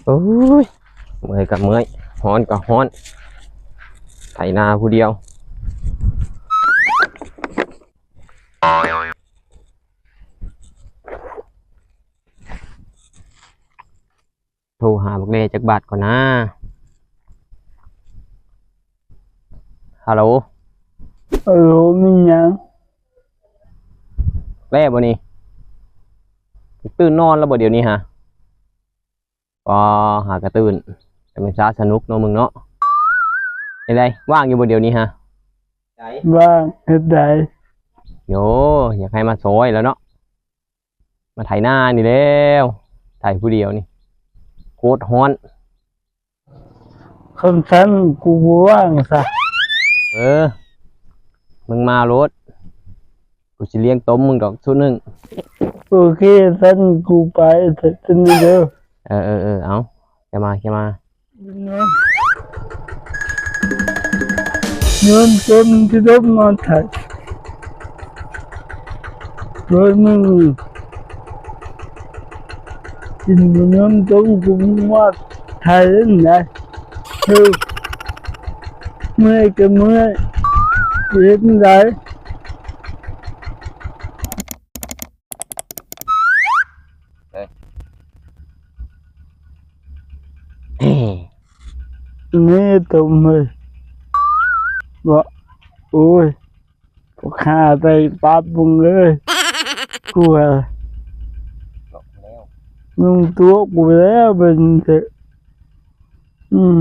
ໂອ້ຍ ເມື່ອຍກໍເມື່ອຍ ຮ້ອນກໍຮ້ອນ ໄຖນາຜູ້ດຽວ. ໂທຫາບັກແດ່ຈັກບາດກ່ອນນາ. ຮັລໂຫຼ ຮັລໂຫຼ ມີຫຍັງ? ແລ້ວບໍ່ນີ້? ຕື່ນນອນແລ້ວບໍ່ດຽວນີ້ຫາ? ອໍ ຫາກະຕື່ນ ກະແມ່ນຊາສະໜຸກເນາະ ມຶງເນາະ. ເຮັດໃດ ວ່າງຢູ່ບໍ່ດຽວນີ້ຫາ? ວ່າງ. ເຮັດໃດ? ໂຢ ຢາກໃຫ້ມາຊ່ອຍແລ້ວເນາະ. ມາໄຖນານີ້ແລ້ວ ໄຖຜູ້ດຽວນີ້ ໂຄດຮ້ອນ. ຄັນຊັ້ນກູບໍ່ວ່າງຊະ. ເອີ ມຶງມາໂລດ ກູຊິລ້ຽງຕົ້ມມຶງດອກຊຸດໜຶ່ງ. ໂອເຄ ຊັ້ນກູໄປ ຊັ້ນນີ້ເດີ. ເອີໆ ເອົາ ເຂົ້າມາ ເຂົ້າມາ. ຍ້ອນຕົ້ນທີ່ລົບມາໄຖ ໂດຍມຶງກິນບໍ່ຍ້ອນຕົ້ນກູມາໄຖນັ້ນນະ. ເອີ ເມື່ອຍກໍເມື່ອຍ ເຮັດຈັ່ງໃດ? ນີ້ຕົມເອີຍ ບໍ່ ໂອ້ຍ ພວກຂ້າໄດ້ປັບມຶງເລີຍ ກູວ່າ ມຶງຕົວະກູແລ້ວ ເບິ່ງເຖາະ. ອືມ